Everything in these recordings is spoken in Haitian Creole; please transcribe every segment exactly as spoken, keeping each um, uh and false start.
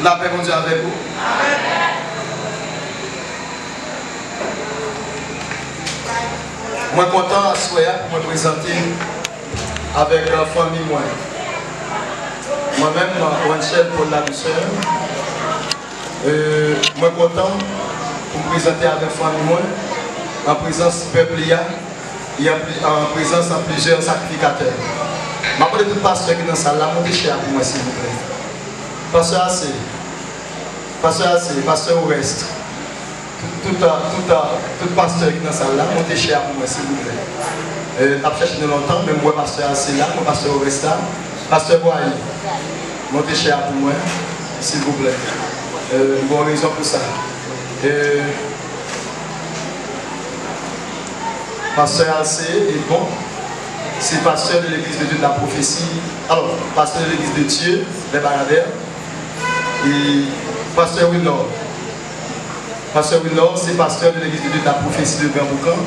Lapè Bondye avèk ou. Mwen kontan aswè a pou mwen prezante avèk, euh, fanmi mwen. Mwen menm, Wenchel Paul Ladouceur, euh, mwen kontan pou m prezante avèk fanmi mwen, an prezans pèp li a, e an, an prezans an plizyè sakrifikatè. M ap mande tout pastè ki nan sal la, monte chè a pou mwen, silvouplè. Pastè Ase, pastè Ase, pastè Oreste, tout, tout, tout, tout pastè ki nan sal la, monte chè a pou mwen, silvouplè. Euh, n ap chèche nou lontan, men m wè pastè Ase la, m wè pastè Oreste la, pastè Boyer, monte chè a pou mwen, silvouplè. Euh, m gen yon rezon pou sa. Euh, Pastè Alcé, e bon, se pastè de Legliz de Dye de la Pwofesi, alò, pastè de Legliz de Dye de Baradè, e pastè Wilnor. Pastè Wilnor, se pastè de Legliz de Dye de la Pwofesi de Gran Boukan.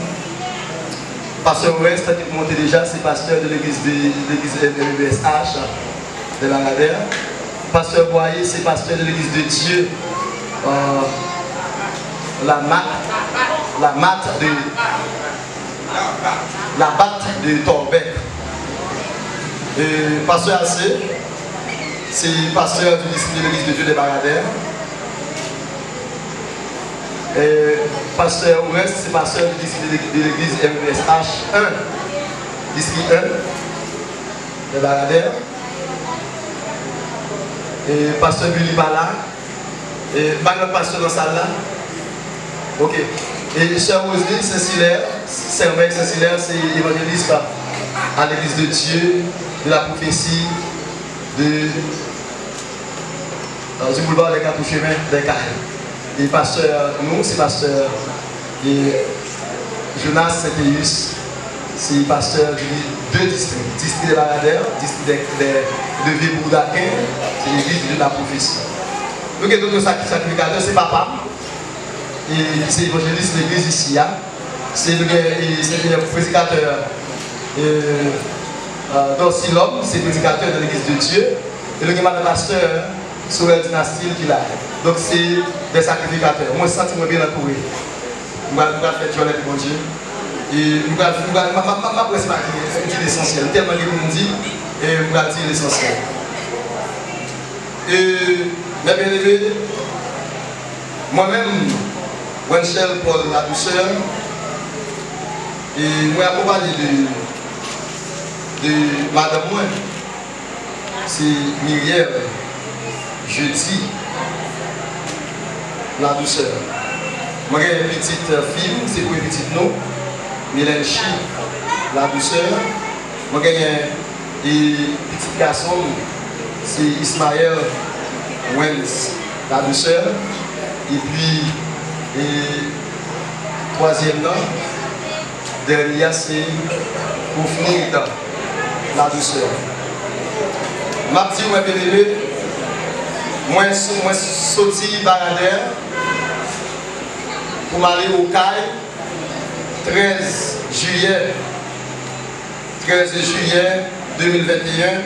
Pastè Oreste, ki monte deja, se pastè de legliz de, legliz M E B S H de Baradè. Pastè Boyer, se pastè de Legliz de Dye, euh, la Mat, la Mat de, la Bat de Tòbèk. E pastè Alcé, se pastè de distri de Legliz de Dye de Baradè. E pastè Oreste, se pastè de distri de, de legliz M E B S H un, distri un de Baradè. E pastè Billy pa la. E pa gen lòt pastè nan sal la? Ok. E sè Roseline Saint-Hilaire, sè Mèg Saint-Hilaire, se evanjelis a Legliz de Dye de la Pwofesi de, euh, du Boulevard des Quatre Chemins, des Cayes. E pastè nou, se pastè, e, Jonas Saintéus, se pastè de, de distri, distri de Baradè, distri de, de, de Vye Boudaken, se Legliz de la Pwofesi. Nou gen tout yon sak-, sakrifikatè, se papa m, e ki se evanjelis legliz isi a. Se nou gen, e, se gen predikatè, e, e, Dorcy Lhomme, se predikatè nan Legliz de Dye. E nou gen madan pastè Sorel Dynastie ki la. Donk, se de sakrifikatè. Mwen santi mwen byen antoure. M pral, m pral fè djòlè pou Bondye. E m pral, m pral, m ap, m ap, m ap, m ap rès pa di, di lesansyèl. Tèlman gen pou m di, e m pral di lesansyèl. E, mè byeneme, mwen menm, Wenchel Paul Ladouceur, e mwen akonpanye de, de madanm mwen, se Mirielle Jeudi Ladouceur. Mwen gen pitit fi m, se premye pitit nou, Milenchi Ladouceur. Mwen genyen, e, pitit gason m, se Ismaël Wens Ladouceur. Epi, e, Twazyèm nan, dènye a, se pour finir dans la douceur. M ap di w, mwen, byeneme, mwen, mwen soti Baradè pou m ale Okay, trèz jiyè, trèz jiyè de mil venteyen,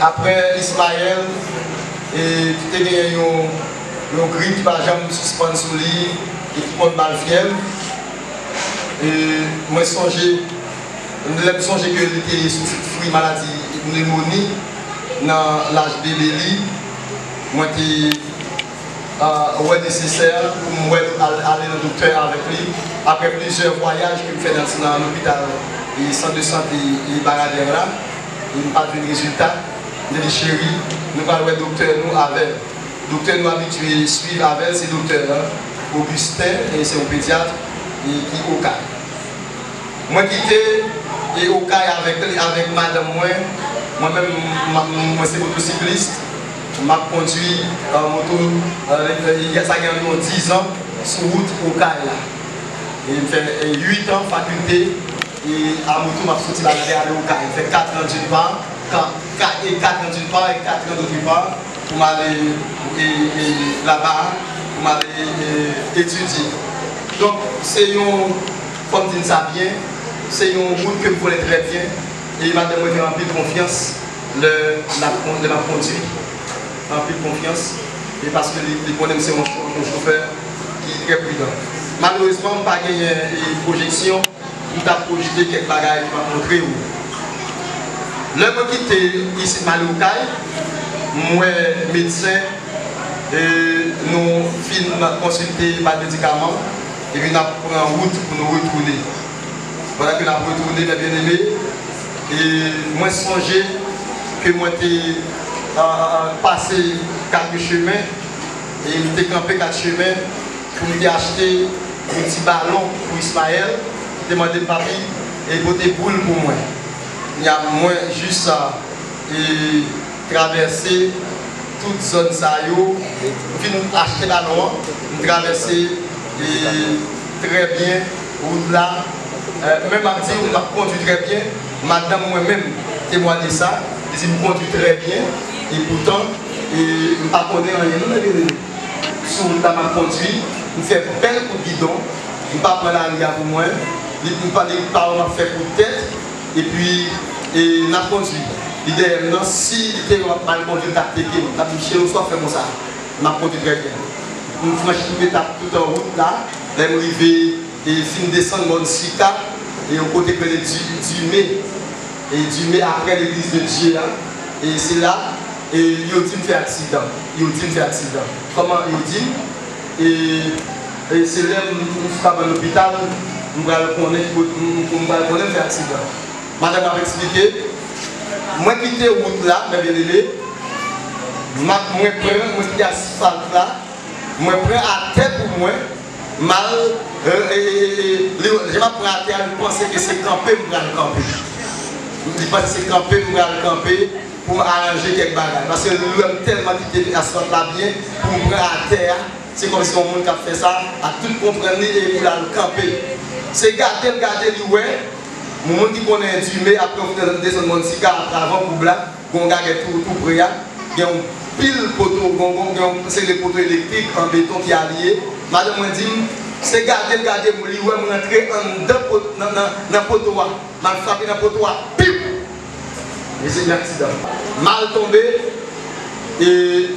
apre Ismaël, e, ki te genyen yon, yon grip ki pa janm sispann sou li, e ki konn ba l fyèv. E mwen sonje, lè m sonje ke li te soufri maladi nemoni nan laj bebe li, mwen te, ah, wè nesesè pou m wè, al, ale nan doktè avèk li. Apre plizyè vwayaj ke m fè nan, nan lopital e sant de sante e Baradè la, e m pa t jwenn rezilta, m te di, "Cheri, nou pral wè doktè nou avè l." Doktè nou abitye swiv avè l, se doktè a, Augustin, e se yon pedyat, e ki Okay. Mwen kite, e, Okay avèk, avèk madanm mwen. Mwen menm, m, m, mwen se motosiklis. M ap kondui, e, moto, e, e, sa gen anviwon diz an sou wout Okay la. E m fè, e, uit an fakilte, e, a moto, m ap soti Baradè ale Okay. M fè kat an d'une part, ka-, ka-, e kat an d'une part, e kat an d'autre part, pou m ale, e, e, laba, pou m ale, e, etidye. Donk, se yon, fò m di n sa byen, se yon wout ke m konnen trè byen, e madanm mwen fè anpil konfyans lè n ap kon-, lè m ap kondui, anpil konfyans, e paske li, li konnen m se yon cho-, yon chofè ki trè pridan. Malerezman, m pa genyen, e, pwojeksyon, m t ap pwojte kèk bagay pou m ap montre w. Lè mwen kite isit, m ale Okay, m wè medsen, e nou fin konsilte, ba l medikaman, epi n ap pran wout pou nou retounen. Pandan ke n ap retounen, mè byeneme, e mwen sonje ke mwen te, a, a, a, pase kat chemen, e m te kanpe kat chemen, pou m te achte yon ti balon pou Ismaël, ki te mande m, "Papi, e pote boul pou mwen." Kounye a, mwen jis, e, travèse tout zòn sa yo. M fin achte balon an, m travèse, e, trè byen wout la. E, men m ap di w, m ap kondui trè byen. Madanm mwen menm temwaye sa. Li di m kondui trè byen. E poutan, e, m pa konnen anyen, non, mè byeneme. Sou wout la m ap kondui, m fè bèl kout gidon, m pa pran lari a pou mwen, li, m pa, li pa wè m ap fè kout tèt, epi, e, n ap kondui. Li dèyè m nan, si li te wè m ap mal kondui, li t ap pete m, li t ap di m, "Cheri, ou sa w ap fè konsa?" M ap kondui trè byen. M franchi tout etap tout an wout la, lè m rive e fin desann mòn Sika, e yon kote k rele Di-, Dime, e Dime apre Legliz de Dye a, e se la, e yo di m fè aksidan, yo di m fè aksidan. Kòman yo di m? E, e se lè m, m sot anba lopital, m pral konnen ki kot-, m, m, m pral konnen m fè aksidan. Madanm ap eksplike, mwen kite wout la, mè byeneme, m ap, mwen pran, mwen kite asfalt la, mwen pran atè pou mwen, m al, e, e, e, e, li, jan m ap pran atè a, li panse ke se kanpe m pral kanpe. Li panse se kanpe m pral kanpe pou m aranje kèk bagay. Paske li wè m tèlman kite asfalt la byen pou m pran atè a. Se kòmsi yon moun k ap fè sa ak tout konprann li epi l al kanpe. Se gade l gade li wè, yon moun ki konnen Dime apre w fin desann mòn Sika apre avan koub la, gen yon gagèt tou, tou pre a, gen yon pil poto, gen, gen, gen yon seri de poto elektrik an beton ki aliye. Madanm mwen di m, se gade l gade m, li wè m rantre anndan pot-, nan, nan, nan poto a. M al frape nan poto a, pip! Li se yon aksidan. M al tonbe, e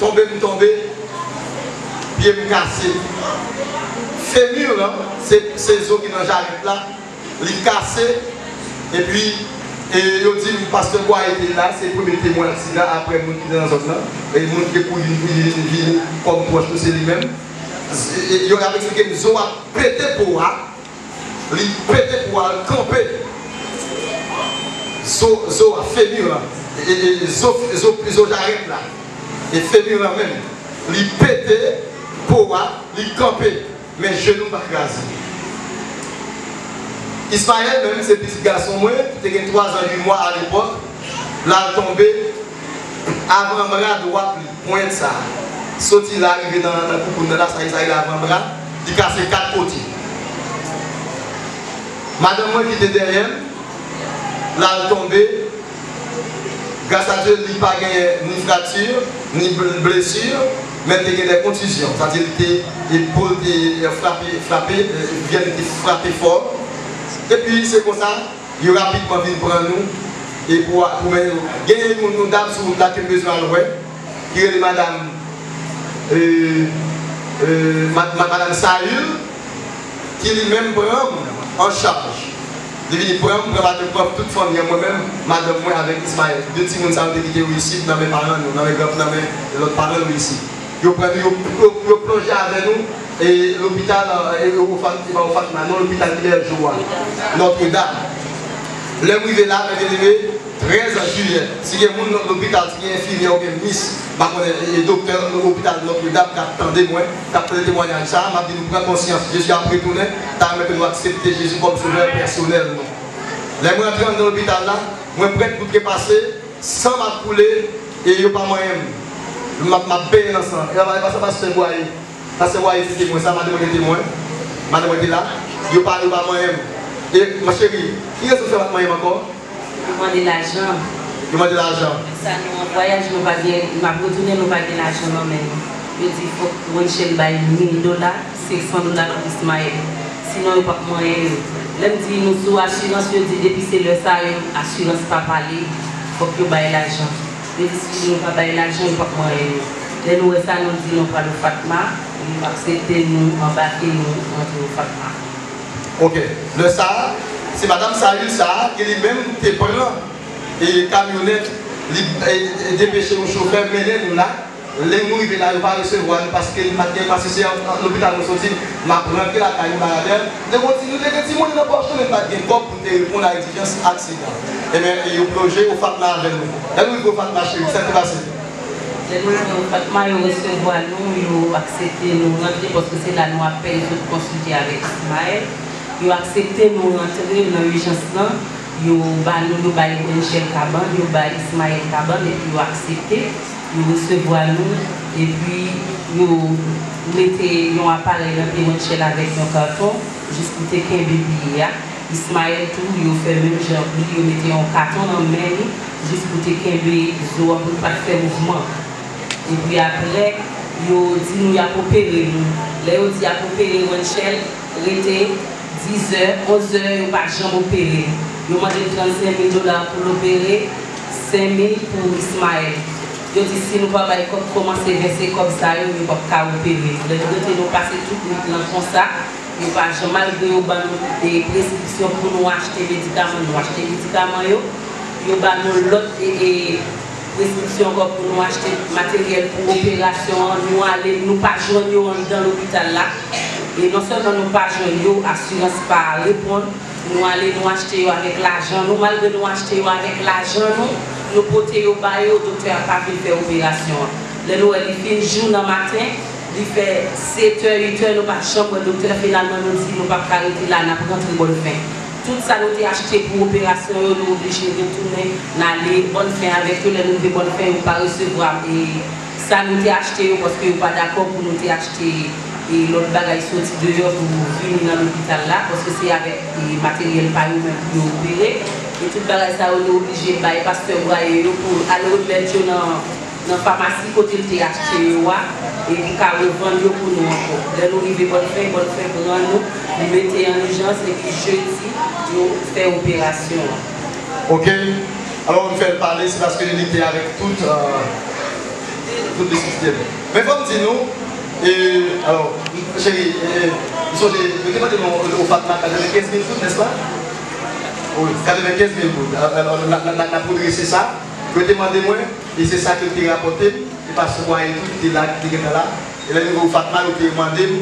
tonbe m tonbe, pye m kase. Femur lan, se, se zo ki nan jarèt la, li kase, epi, e yo di m pastè Bwaye te la, se premye temwen aksidan apre moun ki te nan zòn nan, e moun ki te kouri vin, vin, vin, vin kòm pwòch nou se li menm. E, e, yo ap eksplike m zo a pete po a, li pete po a, l kanpe. Zo, zo a, femur lan, e, e, e, zo, zo, zo jarèt la, e femur lan menm, li pete po a, li kanpe. Men jenou pa kraze. Ismaël menm, se pitit gason mwen, ki te gen twa zan uit mwa alepòk, l al tonbe, avanbra dwat li, pwent sa a, soti la rive nan, nan koukoun nan la, sa, sa rele avanbra, li kase kat kote. Madanm mwen ki te dèyè m, l al tonbe. Gras a Dye, li pa genyen ni frati, ni bl- blesi, men l te gen de kontizyon. Sa di li te, epòl te frape, frape, vyèn te frape fò. Epi se konsa, yo rapidman vin pran nou. E pou, pou men nou, genyen yon, yon dam sou wout la ke m bezwen al wè, ki rele madanm, e, e, ma- ma- madanm Sayil, ki li menm pran m an chaj. Li vini pran m, pran madanm, pran tout fanmi an, mwen menm, madanm mwen avèk Ismaël. De timoun sa yo te kite yo isit, nan men paran nou, nan men gran, nan men lòt paran nou isit. Yo pran nou, yo, yo, yo plonje avè nou, e lopital, e, e, Ofat- e pa Ofatma, non, lopital Clergeau a, Notre Dame. Lè m rive la, men byeneme, trèz jiyè. Si gen moun nan lopital, si gen enfimyè oubyen mis, m pa konnen, e, e doktè lopital Notre Dame k ap tande mwen, k ap tande temwayaj sa a, m ap di nou pran konsyans, Jezi ap retounen, ta renmen ke nou aksepte Jezi kòm sovè pèsonèl nou. Lè mwen antre anndan lopital la, mwen prèt pou trepase, san m ap koule, e yo pa manyen m. M ap, m ap benyen nan san. E la, e pa sa pastè Bwaye. Pastè Bwaye se temwen sa, madanm mwen te temwen. Madanm mwen te la. Yo pa, yo pa manyen m. E, ma chérie, ki rezon fè yo pa t manyen m ankò? Yo mande lajan. Yo mande lajan. Sa nou an vwayaj, nou pa gen, n ap retounen, nou pa gen lajan nan men nou. Yo di fòk Wenchel bay mil dola, senk san dola pou Ismaël. Sinon, yo p ap manyen yo. Lè m di nou sou asirans, yo di depi se lè sa yo, asirans pa pale, fòk yo bay lajan. Yo di si nou pa bay lajan, yo p ap manyen yo. Lè nou wè sa, nou di nou pral Ofatma, yo aksepte nou, anbake nou, antre Ofatma. Ok. Lè sa a, se madanm Sayil sa a ki li menm te pran, e, kamyonèt, li, e, e, depeche yon chofè mennen nou la. Lè nou rive la, yo pa resevwa nou paske nou pa t gen, paske se an, an lopital nou soti, m ap rantre lakay nou, bagay. Nou te gen ti, nou te gen timoun nan pòch nou, men nou pa t gen kòb pou nou te reponn a egzijans aksidan. Ebyen, e yo plonje Ofatma avè nou. Lè nou rive Ofatma, cheri, sa k te pase? Lè nou rive Ofatma, yo resevwa nou, yo aksepte nou rantre, paske se la nou ap peye sot konsilte avèk Ismaël. Yo aksepte nou rantre nan ijans lan, yo ba nou, yo bay Wenchel kabann, yo bay Ismaël kabann, epi yo aksepte, yo resevwa nou, epi yo mete yon aparèy nan pye Wenchel avèk yon katon, jis pou te kenbe piye a. Ismaël tou, yo fè menm jan pou li, yo mete yon katon nan men li, jis pou te kenbe zo a pou l pa t fè mouvman. Epi apre, yo di nou y ap opere nou. Lè yo di y ap opere Wenchel, rete dizè, onzè, yo pa janm opere l. Yo mande l trannsenk mil dola pou l opere, senk mil pou Ismaël. Yo di si nou pa bay kòb, kòmanse vèse kòb sa yo, yo p ap ka opere nou. Lè nou rete, nou pase tout nwit lan konsa, yo pa janm, malgre yo ban nou, e, preskripsyon pou nou achte medikaman, nou achte medikaman yo. Yo ba nou lòt, e, e, preskripsyon ankò pou nou achte materyèl pou operasyon an. Nou ale, nou pa jwenn yo anndan lopital la. E non sèlman nou pa jwenn yo, asirans pa reponn. Nou ale, nou achte yo avèk lajan nou. Malgre nou achte yo avèk lajan nou, nou pote yo ba yo, doktè a pa vin fè operasyon an. Lè nou wè li fin jou nan maten, li fè setè, uitè, nou pa janm wè doktè. Finalman, nou di nou p ap ka rete la, n ap rantre Bònfen. Tout sa nou te achte pou operasyon yo, nou oblije retounen, n ale Bònfen avèk yo. Lè nou rive Bònfen, yo pa resevwa, e, sa nou te achte yo, paske yo pa dakò pou nou te achte, e, lòt bagay soti deyò pou vini nan lopital la, paske se avèk, e, materyèl pa yo menm pou yo opere. E tout bagay sa yo, nou oblije bay pastè Bwaye yo pou al remèt yo nan nan famasi kote l te achte yo a, e pou ka revann yo pou nou ankò. Lè nou rive Bònfen, Bònfen pran nou, li mete an ijans, epi jedi, yo fè operasyon an. Ok. Alò, m fè l pale, se paske li te avèk tout, euh, tout le sistèm. Men fò m di nou, e, alò, cheri, e, m sonje, yo te mande nou Ofatma katrevenkenz mil goud, nèspa? Wi, katrevenkenz mil goud. Alò, n ap redrese sa. Yo te mande mwen, e se sa ke yo te rapòte m, e pastè Bwaye tou ki te la, ki te gentan la. E lè nou rive Ofatma, yo te mande m,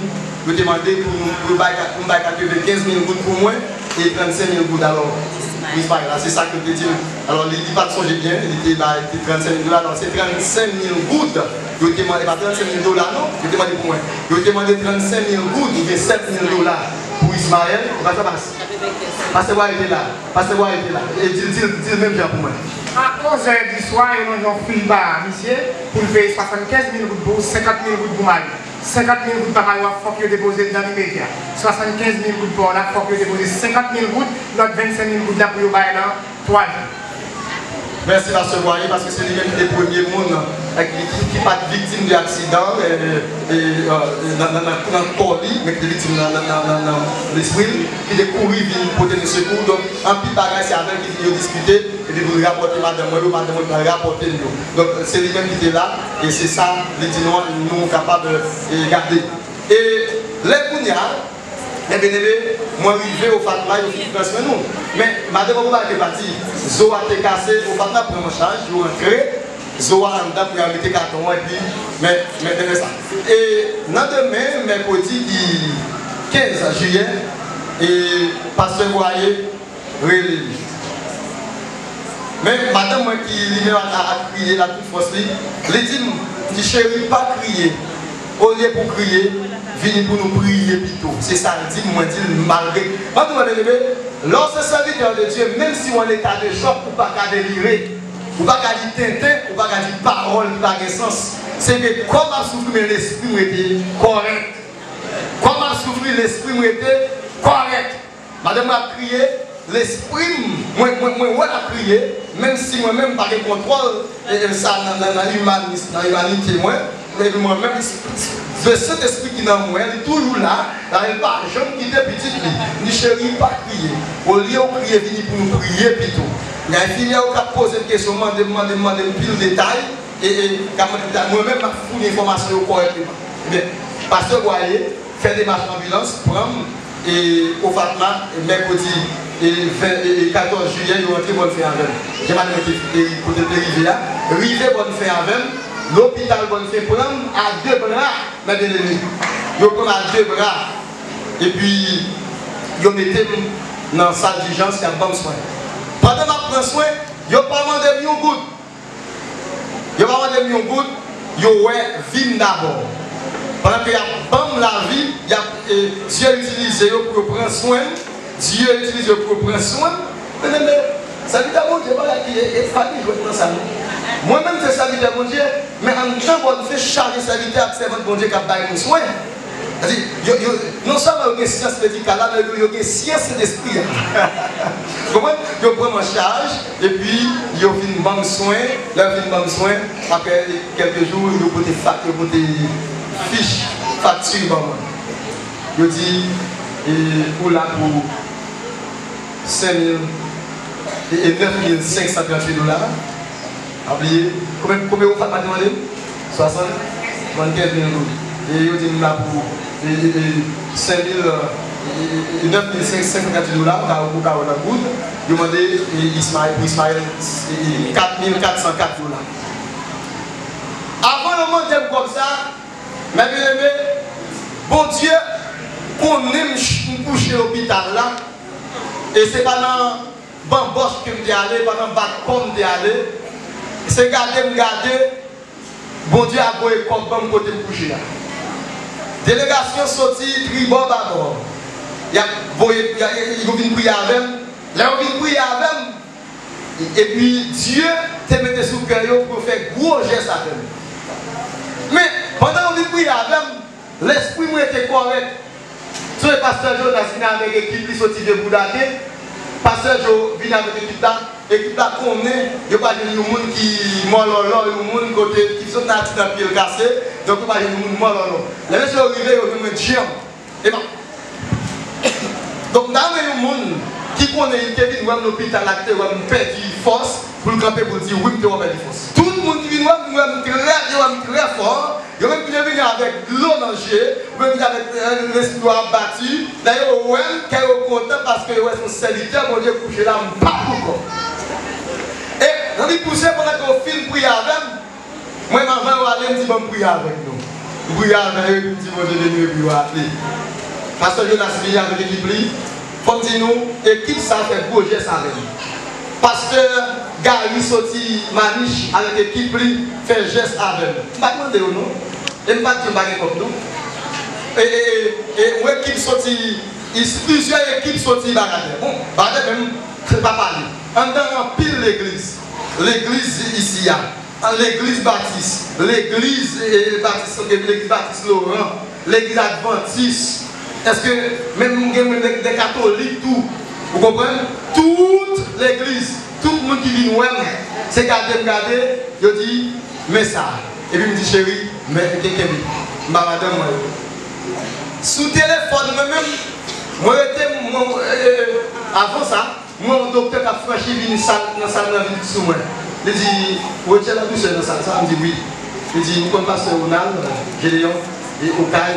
yo te mande pou nou, pou yo bay, pou m bay katrevenkenz mil goud pou mwen, e trannsenk mil goud, alò, pou Ismaël la, se sa ke yo te di m. Alò, li, li pa t sonje byen, li te bay, te trannsenk mil dola, alò, se trannsenk mil goud, yo te mande, e pa trannsenk mil dola, non, yo te mande pou mwen. Yo te mande trannsenk mil goud, oubyen sèt mil dola pou Ismaël, e pa sa, pas-, pastè Bwaye te la. Pastè Bwaye te la. E di l, di l, di l menm jan pou mwen. A onzè di swa, yo lonje yon fil ba misye pou l peye swasannkenz mil goud pou ou, senkant mil goud pou mari. Senkant mil goud pa yo a, fòk yo depoze l nan limedya. Swasannkenz mil goud pa w la, fòk yo depoze senkant mil goud, lòt vennsenk mil goud la pou yo bay nan twa jou. Mèsi, pastè Boyer, paske se li menm ki te premye moun, eh, ki, ki, ki pa t viktim de aksidan, eh, eh, eh, nan, nan, nan, nan kò li, men ki te viktim nan, nan, nan, nan, nan lespri l, ki te kouri vin pote nou sekou. Donk, anpil bagay, se avè l ki vin yo diskite, epi pou l rapòte madanm mwen yo, madanm mwen pral rapòte l yo. Donk, se li menm ki te la, e se sa li di nou an, nou kapab, eh, gade. E lè kounye a, men byeneme, mwen rive Ofatma, yo fin pran swen nou. Men, madanm mwen pa te pati, zo a te kase, Ofatma pran m an chaj, yo rantre, zo a anndan, pou yo mete katon an, epi, men, men, men sa. E nan demen, mèkredi ki kenz jiyè, e pastè Boyer rele li. Men madanm mwen ki li menm ap, ap, ap kriye la tout fòs li, li di m, li di, "Cheri, pa kriye. Olye pou kriye, vini pou nou priye pito." Se sa l di m, mwen di l, malgre. Mwen di, mwen, byeneme, lè w se sèvitè de Dye, menm si w an eta de chòk, ou pa ka delire. Ou pa ka di tenten, ou pa ka di pawòl ki pa gen sans. Se ke kò m ap soufri, men lespri m rete kòrèk. Kò m ap soufri, lespri m rete kòrèk. Madanm mwen ap kriye, lespri m, mwen, mwen, mwen wè l ap kriye, menm si mwen menm m pa gen kontwòl, e, e, sa nan, nan, nan imanis, nan imanite mwen, epi mwen menm, le Sentespri ki nan mwen, li toujou la, la, li pa janm kite pitit li. Li di, "Cheri, pa kriye. Olye w kriye, vini pou nou priye pito." Gen enfimyè yo k ap poze m kesyon, mande m, mande m, mande m pil detay, e, e, k ap mande detay. Mwen menm, m ap founi enfòmasyon yo kòrèkteman. Ebyen, pastè Boyer fè demach anbilans, pran m, e, Ofatma, e, mèkredi, e, ven, e, e, katòz jiyè, yo rantre Bòn Fen avè m. Jan madanm mwen te, te, kote l te rive a, rive Bòn Fen avè m, lopital Bòn Fen pran m a de bra, men byeneme. Yo pran m a de bra, epi yo mete m nan sal dijans, y ap ban m swen. Pandan m ap pran swen, yo pa mande m yon goud. Yo pa mande m yon goud, yo wè vi m dabò. Pandan ke y ap ban m lavi, y ap, e, Dye itilize yo pou yo pran swen m, Dye itilize yo pou yo pran swen m. Men, men, men, sèvitè Bondye, bagay ki e, e pa gen jwèt nan sa, non. Mwen menm, se sèvitè Bondye, men anndan Bòn Fen chaje sèvitè ak sèvant Bondye k ap bay moun swen. Sa di, yo, yo, non sèlman yo gen syans medikal la, men yo, yo gen syans Sentespri a. Konprann? Yo pran m an chaj, epi yo vin ban m swen. Lè yo vin ban m swen, apre kèlke jou, yo pote fak, yo pote fich fakti ban mwen. Yo di, e, ou la pou senk mil, e, e, nèf mil senk san tranntuit dola. Pa bliye, konbyen, konbyen Ofatma te mande m? Swasannkenz mil goud. E yo di m la pou, e, e, e, senk mil, e, e, e, nèf mil senk san tranntuit dola, ou ka, ou ka wè nan goud. Yo mande, e, Ismaël, pou Ismaël, e, e, kat mil kat san kat dola. Avan yo mande m kòb sa, men byeneme, Bondye konnen m ch-, m kouche lopital la, e se pa nan banbòch ke m te ale, pa nan bat kò m te ale. Se gade m gade, Bondye ap voye kòb ban m kote m kouche a. Delegasyon soti tribò babò. Y ap voye, y a, yo vin priye avè m. Lè yo vin priye avè m, epi Dye te mete sou kè yo pou yo fè gwo jès avè m. Men, pandan yo vin priye avè m, lespri m rete kòrèk. Sonje pastè Jonas vin avèk ekip li soti Deboudake. Pastè Jo vin avèk ekip la. Ekip la konnen yo pa jwenn yon moun ki mòlòlò, yon moun kote ki sot nati nan pye l kase. Donk, yo pa jwenn yon moun mòlòlò. Lè mesye yo rive, yo jwenn mwen djanm. Epa. Donk, m ta renmen yon moun ki konnen li te vin wè m lopital la, ki te wè m pèdi fòs, pou l kanpe pou l di, "Wi, m te wè w pèdi fòs." Tout moun ki vin wè m, wè m trè, yo wè m trè fò. Yo menm ki te vini avèk dlo nan je, yo menm ki te avèk, eh, lespri yo ap bati. Lè yo wè m, kè yo kontan paske yo wè se yon sèvitè Bondye kouche la, m p ap ankò. E, nan li pouse pandan ke yo fin priye avè m, mwen menm anvan yo ale, m di, "Ban m priye avèk nou." M priye avè yo, epi m di, "Bondye beni w," epi yo ale. Pastè Jonas vini avèk ekip li. Fò m di nou, ekip sa a fè gwo jès avè m. Pastè Gary soti Manich avèk ekip li fè jès avè m. M pa t mande yo non. E m pa t di yo m pa gen kòb non. E, e, e, e yon ekip soti, is-, plizyè ekip soti Bagadè. Bon, Bagadè menm, se pa pale. Anndan anpil legliz. Legliz isi a. Legliz Batis, Legliz, eh, Batis, Legliz Batis Loran, Legliz Advantis. Èske menm gen moun de, de katolik tou? Ou konprann? Tout legliz, tout moun ki vin wè m, se gade m gade, yo di, "Men sa." Epi m di, "Cheri, men, ken-, kenbe. M ba madanm mwen yo." Sou telefòn mwen menm, mwen rete, mwen, eh, avan sa, mwen yon doktè k ap franchi vin sal, nan sal nan vin sou mwen. Li di, "Rachel ap douceur nan sal sa?" M di, "Wi." Li di, "Ou konn pastè Ronald, Gédéon, e Okay?"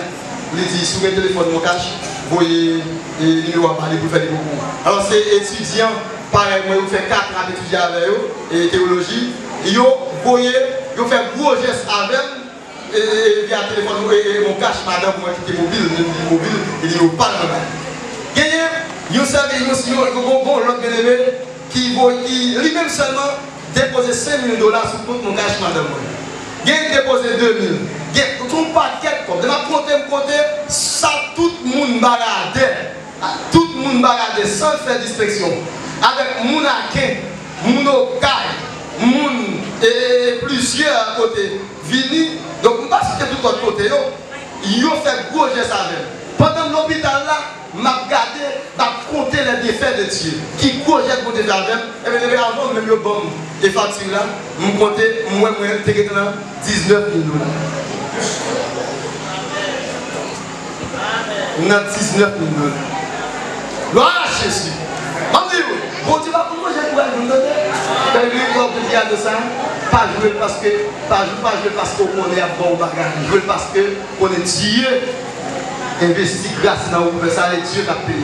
Li di, "Si w gen telefòn Moncash, voye, e, nimewo a ba li pou l fè li pou ou." Alò, se etidyan parèy mwen, yo fè kat an ap etidye avè yo, e, teyoloji. Yo voye, yo fè gwo jès avè m, e, e, via telefòn, e, e, Moncash, madanm mwen ki te mobil, li mobil, e li yo pa nan bay. Genyen yon sèvi, yon, yon, yon, yon lòt byeneme ki voye, ki li menm sèlman depoze senk mil dola sou kont Moncash madanm mwen. Gen ki depoze de mil. Gen yon pakèt kòb. Lè m ap konte, m konte, sa tout moun baradè. Tout moun baradè, san fè distenksyon. Avèk moun Aken, moun Okay, moun, e, plizyè kote vini. Donk, m pa site tout lòt kote yo. Yo fè gwo jès avè m. Pandan m lopital la, m ap gade, m ap konte les bienfaits de Dieu. Ki gwo jès Bondye fè avè m. Ebyen, depi avan menm yo ban m e fakti la, m konte, m wè mwen te gentan nan diznèf mil dola. Nan diznèf mil dola. Glwa a Jezi. M ap di w, Bondye pa konn manje kouraj moun, tande. Bèl grenn kòb de piyade sa, pa jwe l paske, pa jwe, pa jwe l paske w konnen y ap ba w bagay. Jwe l paske w konnen Dye envesti gras nan ou pou fè sa, e Dye k ap peye w.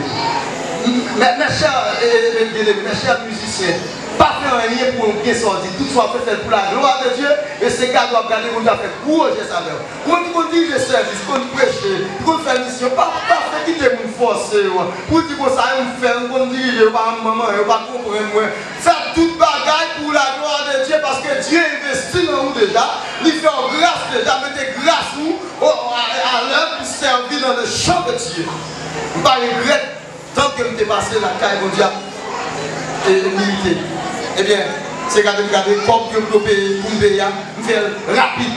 Mè, mè chè, e, e, e, byeneme, mè chè mizisyen, pa fè anyen pou yon byen sa w di. Tout sa w ap fè, fè l pou la glwa de Dye, e se gade w ap gade, Bondye ap fè gwo jès avè w. Ou menm ki konn dirije sèvis, ki konn preche, ki konn fè misyon, pa, pa fè kite moun fòse w. Pou di konsa, yo m fè, m konn dirije, yo pa manman, yo pa konprann mwen. Fè tout bagay pou la glwa de Dye, paske Dye envesti nan ou deja, li fè w gras deja, mete gras ou o, a, a lèv pou sèvi nan le chan de Dye. M pa regrèt tan ke m te pase lakay Bondye ap, e, milite. Ebyen, se gade m gade kòb yo, yo peye pou m peye a, m fè l rapid.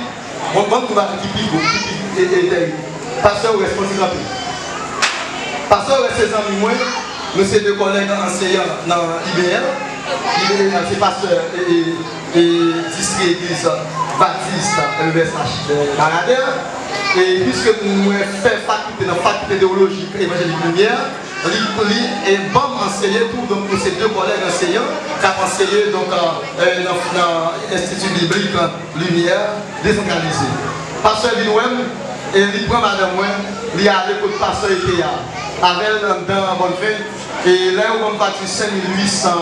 Bon, bon, nou ba ki pi gwo, ki pi, e, e, tèrib. Pastè Orès, fò n ti kanpe. Pastè Orès se zanmi mwen, nou se de kòlèg anseyan nan I B L. I B L se pastè, e, e, e, distri egliz Batis L V S H, e, Baradè. E piske mwen fè fakilte nan Fakilte Teyolojik Evanjelik Limyè, li, li, e, ban m anseye tou, donk nou se de kòlèg anseyan k ap anseye, donk, e, e, nan, nan Enstiti Biblik Limyè desantralize. Pastè vin wè m, e li pran madanm mwen, li ale kot pastè Eteya avè l anndan Bòn Fen, e lè yo ban m fakti senk mil uit san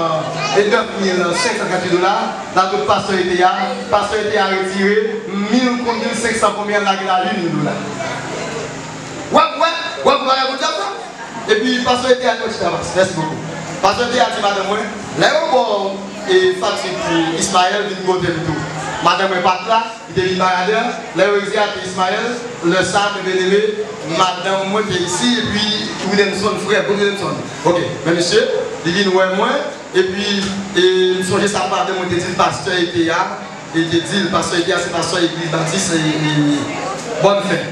e nèf mil senk san tranntuit dola, l al kot pastè Eteya, pastè Eteya retire mil, mil senk san konbyen, l lage l a uit mil dola. W ap wè, w ap wè bagay Bondye ap fè. Epi pastè Eteya di, "Mèsi bokou." Pastè Eteya di madanm mwen, "Lè yo ba w, e, fakti pou Ismaël, vin kote m tou." Madanm mwen pa t la, li te vin Baradè. Lè yo egzeyate Ismaël, lè sa, men byeneme, madanm mwen te isi, epi Williamson, frè Williamson. Oke, men mesye, li vin wè mwen, epi, e, m sonje sa madanm mwen te di l, pastè Eteya, e te di l, pastè Eteya se pastè egliz Batis, e, e, Bòn Fen.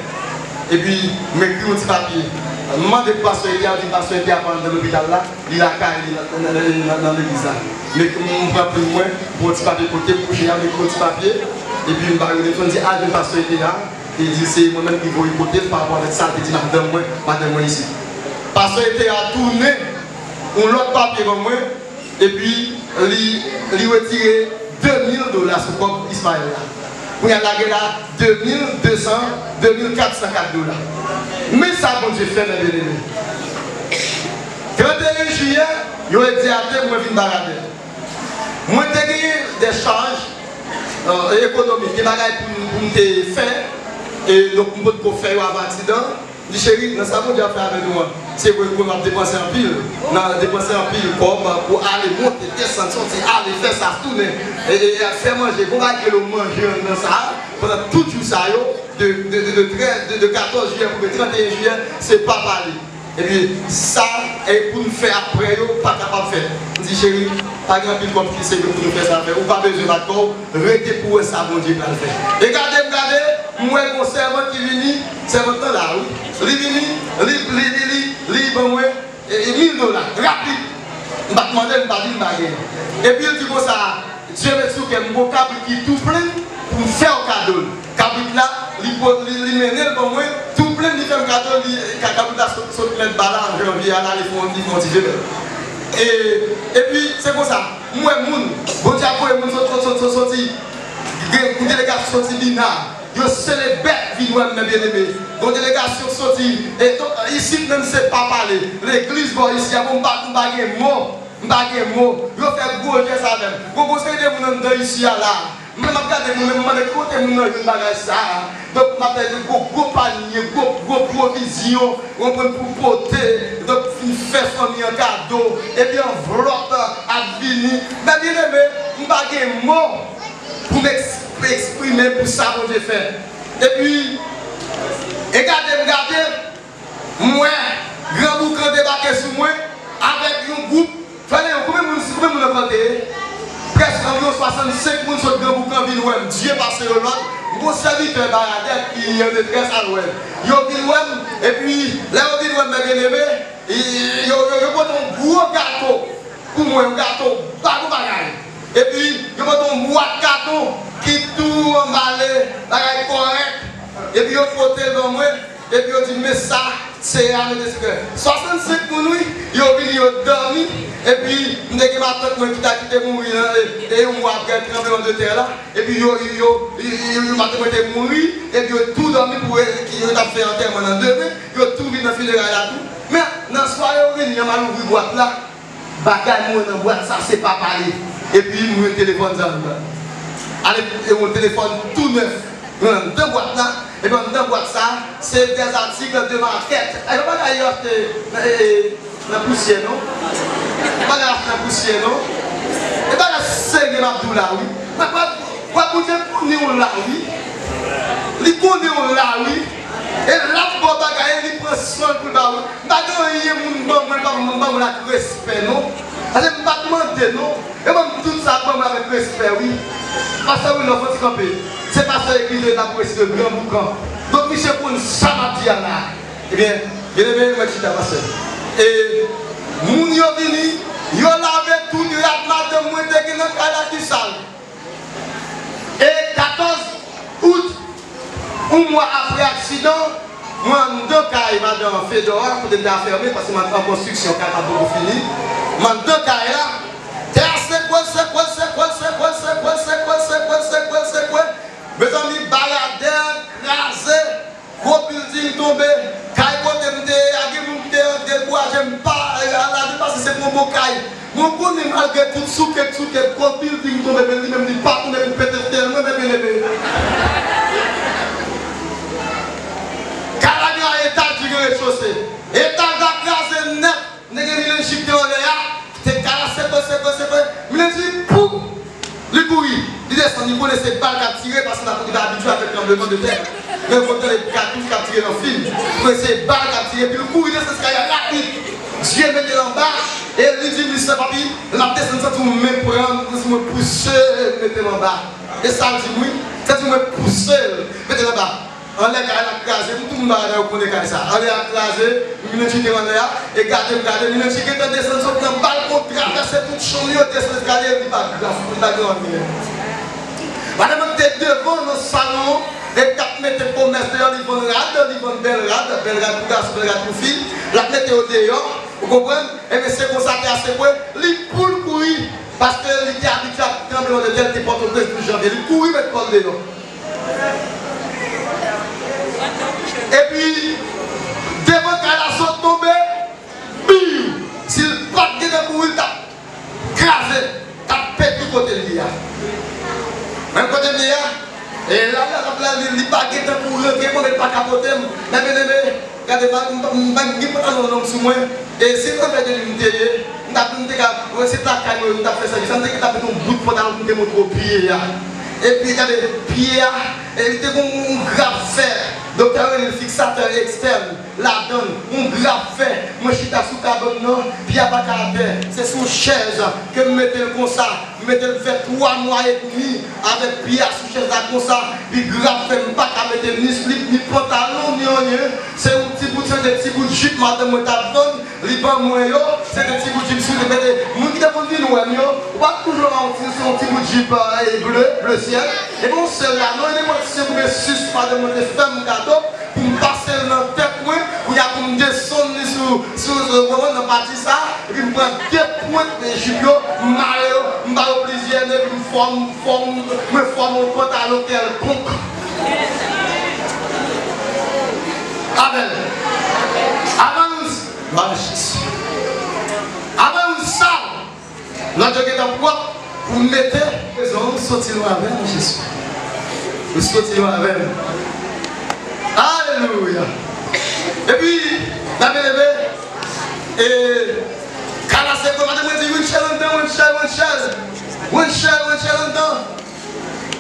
Epi, m ekri yon ti papye. M mande pou pastè Eteya, di pastè Eteya pa anndan lopital la, li lakay li, nan, nan, nan, nan, nan legliz la. M ekri, m pran plim mwen, pran yon ti papye kote m kouche a, m ekri yon ti papye, epi m ba yo telefòn, di, "Al jwenn pastè Eteya, e di l se mwen menm ki voye kote l pa rapò avèk sa l te di madanm mwen, madanm mwen isit." Pastè Eteya tounen yon lòt papye ban mwen, epi li, li retire de mil dola sou kòb Ismaël la. Kounye a, l lage la de mil de san, de mil kat san kat dola. Men sa Bondye fè, men byeneme. Trannteyen jiyè, yo egzeyate m, mwen vin Baradè. Mwen te genyen de chaj, e, ekonomik, gen bagay pou, pou m te fè, e donk m potko fè yo avan aksidan. M di, "Cheri, nan sa Bondye ap fè avè nou an, se vre ke nou ap depanse anpil, n ap depanse anpil kòb pou ale, monte, desann, soti, ale, fè sa, tounen, e, e, e fè manje, gon bagay ki rele manje anndan sa a, pandan tout jou sa yo, de, de, de, de trèz, de, de katòz jiyè pou trannteyen jiyè, se pa pale." Epi, sa, e pou n fè apre yo, pa kapab fèt. M di, "Cheri, Pa gen anpil kòb ki se pou nou fè sa fè. Ou pa bezwen bat kò w, rete pou w wè sa Bondye pral fè. E gade, m gade, m wè gon sèvant ki vini, sèvant lan la, wi. Li vini, li, li, li, li, li ban mwen, e, e, mil dola, rapid. M pa t mande l, m pa di l m pa genyen. Epi l di konsa, Dye met sou kè m, gon kabrit ki tou plen pou m fè w kado l. Kabrit la, li, po- li, li mennen l ban mwen, tou plen, li fè m kado l, li, ka- kabrit la sot, sot mèt ba la, an janvye a la, li fè yon, li fè yon ti jemèl. E, epi, se konsa, m wè moun, Bondye ap voye moun sot, sot, sot, sot, soti, gen yon delegasyon soti Bina, yo sele bèt vin wè m, men byeneme. Yon delegasyon soti, e, donk, isit menm se pa pale, legliz bò isi a, bon, m pa, m pa gen mo. M pa gen mo. Yo fè gwo jès avè m. Gon, gon seri de moun anndan isi a la. Mwen, m ap gade moun, men m mande kote moun nan jwenn bagay sa a. Donk, m ap gade gwo, gwo panye, gwo, gwo pwovizyon, w konprann, pou pote. Donk, fin fè fanmi an kado. Epi anvlòp ap vini. Men byeneme, m pa gen mo pou m eks- eksprime pou sa Bondye fè. Epi, e gade m gade, M wè Gran Boukan debake sou mwen avèk yon gwoup. Fè de yo, konbyen moun, konbyen moun nan kòte? Prèske anviwon swasannsenk moun sot Gran Boukan vin wè m. Dye pase yo lòd. M gon sèvitè Baradè ki an detrès al wè l. Yo vin wè m, epi lè yo vin wè m, men byeneme, yo, yo, yo pote yon gwo gato pou mwen, yon gato, pa gon bagay. Epi, yo pote yon bwat katon ki tou anbale, bagay kòrèk. Epi, yo pote l ban mwen. Epi yo di m, men sa, se a, mete sou kè. Swasannsenk moun, wi, yo vini, yo dòmi. Epi, m te gen matant mwen ki ta kite mouri, nan, e, e yon mwa apre tranblemanntè la. Epi, yo, yo, yo, yo, yo, yo, matant mwen te mouri. Epi, yo tou dòmi pou, e, ki yo t ap fè antèman nan demen. Yo tou vin nan fineray la tou. Men, nan sware yo vini an, m al ouvri bwat la. Bagay mwen nan bwat sa, se pa pale. Epi, mwen telefòn sa, ale, e yon telefòn tou nèf. Mwen anndan bwat la, epi anndan bwat sa, se des articles de market. E pa bagay yo achte nan, e, e, nan pousyè, non. Pa bagay achte nan pousyè, non. E bagay serye m ap di w la, wi. Wè, wè, Bondye konnen w la, wi. Li konnen w la, wi. E l ap ba w bagay, e li pran swen l pou l ba w. M pa gen anyen moun ban mwen, l pa ban mwen, ban mwen ak respè, non. Paske m pa t mande, non. E ban m tout sa, ban mwen avèk respè, wi. Pastè Wilner, fò ti kanpe. Se pastè egliz yo, n ap resi de Gran Boukan. Donk, misye konn sa m ap di a la. Ebyen, byeneme, mwen chita, pastè. E moun yo vini, yo lave tout rad madanm mwen te gen nan kay la ki sal. E katòz out, yon mwa apre aksidan, mwen anndan kay madan Fedor a, kote m te afèmen, paske m an konstriksyon, kay pa poko fini. M anndan kay la, tè a sekwe, sekwe, sekwe. Mezanmi, Baradè kraze. Gwo bilding tonbe, kay kote m te ye a, gen moun ki te antre dekouraje, m pa al la, paske se pou yon bon kay. Mwen konnen malgre tout soukèt, soukèt, gwo bilding tonbe, men li menm li pa tonbe, li pete tèlman, men byeneme. Kay la gen etaj, li gen rez-de-chaussée. Etaj la kraze nèt. M te gen Milenji ki te anlè a, ki te kay la sekwe, sekwe, sekwe. Milenji, pouf! Li kouri, li desann, li konnen se bal k ap tire, paske l ap, li pa abitye avèk tranblemanntè. Men w konn tande katouch k ap tire nan fim. Li konnen se bal k ap tire, epi li kouri desann eskaliye a rapid. Dye mete l anba, e li di, "Misye, papi, lè m ap desann, m santi yon men pran m, kòmsi mwen pouse l mete m anba." E sa l di m, wi. Santi mwen pouse l mete l anba. Anlè kay la kraze, m tou moun Baradè yo konnen kay sa. Anlè a kraze, Milenji te anlè a, e gade m gade, Milenji gentan desann sot nan balkon, travèse tout chanm yo, desann eskalye, li pa grav, li pa gen anyen. Madanm nan te devan nan salon an, e t ap mete komès deyò, li vann rad, li vann bèl rad, bèl rad pou gason, bèl rad pou fi, l ap mete yo deyò, ou konprann? Ebyen, se konsa tè a sekwe, li pou l kouri, paske li te abitye ak tranblemanntè, li te Pòtoprens douz janvye, li kouri met kò l deyò. Epi, devan kay la sot tonbe, biw! Si l pa t gentan kouri, l t ap kraze, t ap pete kote l ye a. Menm kote l ye a, e la, la, la, la, li, li pa gentan kouri, antre, bon, men l pa kapote m. Men, men, men, men, Gade, m pa, m pa, m pa gen pantalon long sou mwen. E se travay de nuit m te ye, m t ap, m te ka, wè, se lakay mwen, m t ap fè sèvis la, m te gentan mete yon bout pantalon pou m te montre w pye a. Epi, gade, pye a, e li te gon yon grap fè. Doktè Rene, fiksatè ekstèn, ladann, yon grap fè, mwen chita sou kabann nan, pye a pa ka atè, se sou chèz ke m mete l konsa, m mete l fè twa mwa edmi avèk pye a sou chèz la konsa, pi grap fè m pa ka mete ni slip, ni pantalon, ni anyen, se yon ti bout, se de ti bout jip madanm mwen t ap vann, li ban mwen yo, se de ti bout jip si w te mete. Moun ki te konn vin wè m yo, ou pa t toujou wè yon ti, se yon ti bout jip, eh, ble, ble syèl. E bon, sèl la, non, e nenpòt se mwen sis madanm mwen te fè m kado, pou m pase l nan tèt mwen, kounye a pou m desann li sou, sou, sou, sou, nan pati sa, epi m pran de pwent de jip yo, m mare yo, m ba yo plizyè nè, epi m fòm, fòm, mwen fòm yon pantalon kèlkonk. Avè l. Avan nou Glwa a Jezi. Avan yon sal, lòt yo gentan pwòp pou mete. Prezan, ou soti lwen avè m, Jezi. Ou soti lwen avè m. Alelouya. Epi, n ap eleve, e, kalase, madanm mwen di, Winchel anndan, Winchel, Winchel. Winchel, Winchel anndan.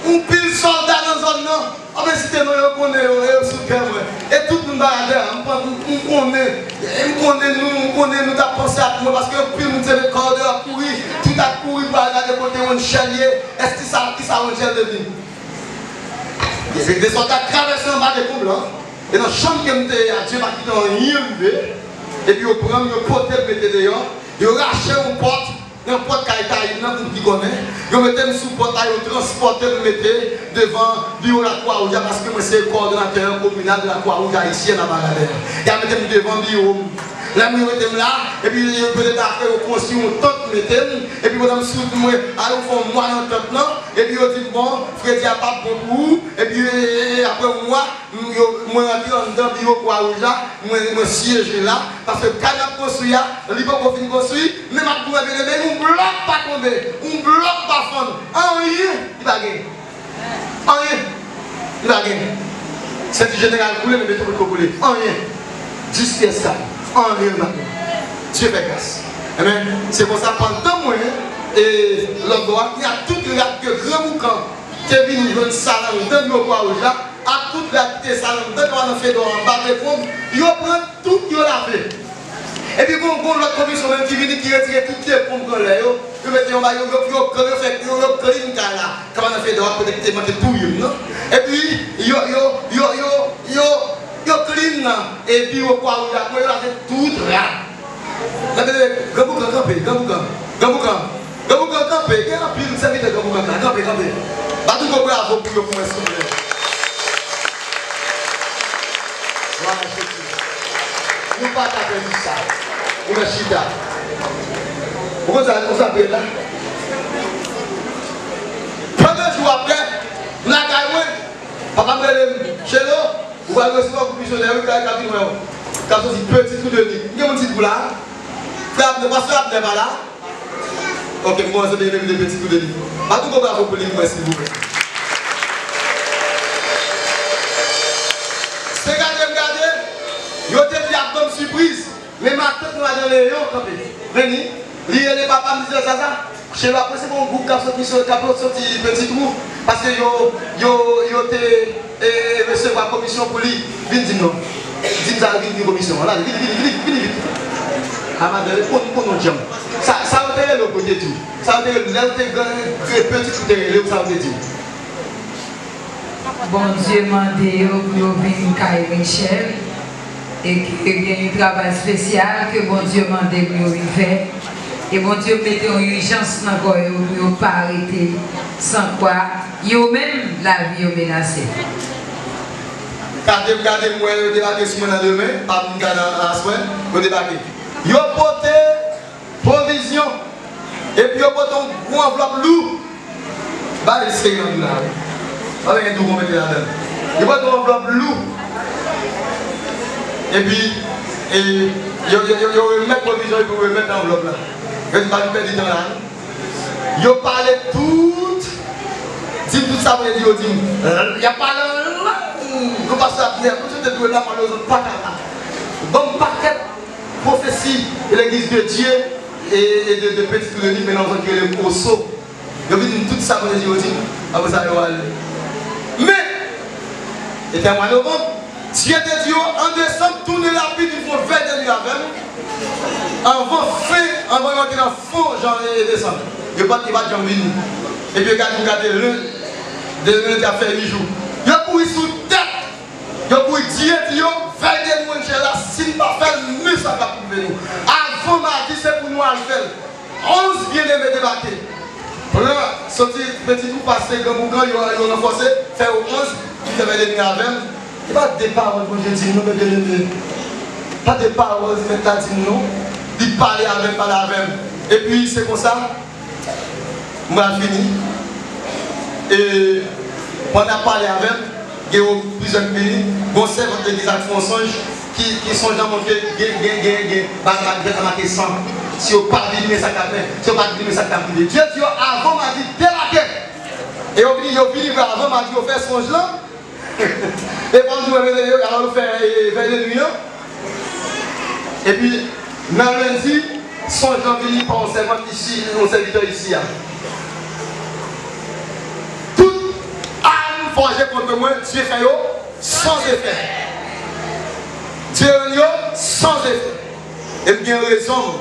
Yon pil sòlda nan zòn nan. Anben site non yo konnen yo, yo sou kè mwen. E tout moun pa atè a, m pa, m, m konnen, m konnen nou, m konnen nou t ap panse ak mwen, paske anpil moun te met kò yo deyò ap kouri, tout ap kouri pou al gade kote Wenchèl ye, èske sa, kisa Wenchèl devni? Gen de sòlda travèse anba dekonb lan, e nan chanm ke m te ye a, Dye pa kite anyen rive, epi yo pran m, yo pote m mete deyò, yo rache yon pòt, nan pòt kay Tayib nan, pou m ki konnen, yo mete m sou pòt la, yo transpòte m mete devan biwo Lakwa Wouj la, paske mwen se kowòdonatè kominal de Lakwa Wouj Ayisyèn a Bagadè. Y a mete m devan biwo m. Lè mwen mete m la, epi yo mete m atè, yo konstwi yon tant mete m, epi pandan m sou mwen, a yo fè yon mwa nan tant lan, epi yo di m, bon, fredi a p ap bon pou ou, epi, e, e, e, apre yon mwa, M, yo, mwen rantre anndan biwo Kwa Wouj la, mwen, mwen siyeje la, paske kay m ap konstwi a, li poko fin konstwi, men m ap di w, byeneme, yon blòk pa tonbe, yon blòk pa fann, anyen li pa gen. Anyen li pa gen. Senti jeneral koule, men beton potko koule. Anyen. Dis pyès kay. Anyen li pa gen. Dye fè gras. Amen. Se konsa, pandan mwen, e, lòt bò a, y a tout rad ke Gran Boukan te vin jwenn sal anndan biwo Kwa Wouj la, ak tout rad ki te sal anndan, nan fedwa anba dekonb, yo pran tout, yo lave. Epi gon, gon lòt komisyon menm ki vini, ki retire tout dekonb anlè yo, yo mete yo anba, yo, yo, yo, yo fè, yo, yo clean kay la, kaba nan fedwa kote ki te mante touye m nan. Epi yo, yo, yo, yo, yo, yo clean nan, e biwo Kwa Wouj la, yo lave tout rad. Gade, Gran Boukan kanpe, Gran Boukan, Gran Boukan, Gran Boukan kanpe, gen anpil sèvitè Gran Boukan la, kanpe, kanpe. Bat yon gwo bravo pou yo pou mwen, silvouplè. Glwa a Jezi. Nou pa ka pèdi sa. Ou mèt chita. Ou konn sa, ou sa ap rele la? Trannde jou apre, m lakay mwen, papa m rele m, Chelo, ou pral resevwa yon gwoup misyonè, wi, k ap vin wè w. K ap soti Petit Trou de Lille. M gen moun Ti Trou la. Frè Abner, pastè Abner pa la? Ok, m kòmanse byen, byen, byen, Petit Trou de Lille. Bat yon gwo bravo pou li pou mwen, silvouplè. Se gade m gade, yo te di y ap ban m sipriz. Men matant nou Adan Leyon kanpe. Vini, li rele papa m, li di, Zaza, Chelo ap resevwa yon gwoup k ap soti, k ap soti Petit Trou, paske yo, yo, yo te, e, resevwa komisyon pou li. Vin di m non. Di m sa, vin, vin komisyon an. Vin, vin, vin, vin, vin vit. Amadan, reponn, reponn non djanm. Sa, sa yo te rele w pou yo te di w. Sa yo te rele w, lè w te gran, Petit Trou te rele w, sa yo te di w. Bondye mande yo pou yo vin kay Michel, e ke gen yon travay espesyal ke Bondye mande pou yo vin fè. E Bondye mete yon ijans nan kò yo pou yo pa rete san kwa, yo menm, lavi yo menase. Gade m, gade m, wè yo debake sou mwen nan demen, pa m gade nan aswè, yo debake. Yo pote pwovizyon. Epi yo pote yon gwo anvlòp lou. Ba li seri nan dou la, wi. Pa gen dou pou mete ladan l. Yo pote yon anvlòp lou. Epi, e, yo, yo, yo, yo remèt pwovizyon, epi yo remèt anvlòp la. Yo di, pa vin pèdi tan la, non. Yo pale tout. Di m tout sa pou yo di, yo di m. Y ap pale an lang. Nou pastè ap nèv, nou te dwe la, malorezman, pa ka la. Ban m pakèt pwofesi Legliz de Dye e, e de, de Petit Trou de Lille, men nan zòn ki rele Oso. Yo vin di m tout sa Bondye di yo di m, apre sa yo ale. Men, e te mwa novanm, Dye te di yo, an desanm, tounen rapid, vin fè yon vèy de nwi avè m. Anvan fen, anvan yo antre nan fon jan e desanm. Yo pa t, yo pa t janm vini. Epi yo gade, m gade len, de len te ap fè uit jou. Yo kouri sou tèt. Yo kouri, Dye di yo, vèy de nwi an chè la, si n pa fè l, men sa k ap rive nou. Avan madi, se pou nou al fè l. Onz byeneme debake. Pran, soti Peti Twou, pase Gran Boukan, yo, yo ranfòse, fè yo onz, ki fè vèy de nwi avè m. E pa de pawòl Bondye di m non, men byeneme. Pa de pawòl Mèt la di m non. Li pale avè m, pale avè m. Epi, se konsa, m pral fini. E pandan ap pale avè m, gen yon plizyè ki vini, gon sèvant legliz la ki fè yon sonj, ki, ki sonj lan montre gen, gen, gen, gen, bagay la, gen make san. Si yo pa vini, men sa k ap, si yo pa vini, men sa k ap rive. Dye di yo, avan madi, debake. E yo vini, yo vini vre avan madi, yo fè sonj lan. E fò m di w, mwen, yo, alò, yo fè, e, vèy de nwi an. Epi, nan lendi, sonj lan vini pa yon sèvant isi, yon sèvitè isi a. Tout arm forgé contre moi, Dye fè yo san efè. Dye rann yo san efè. E m gen rezon m,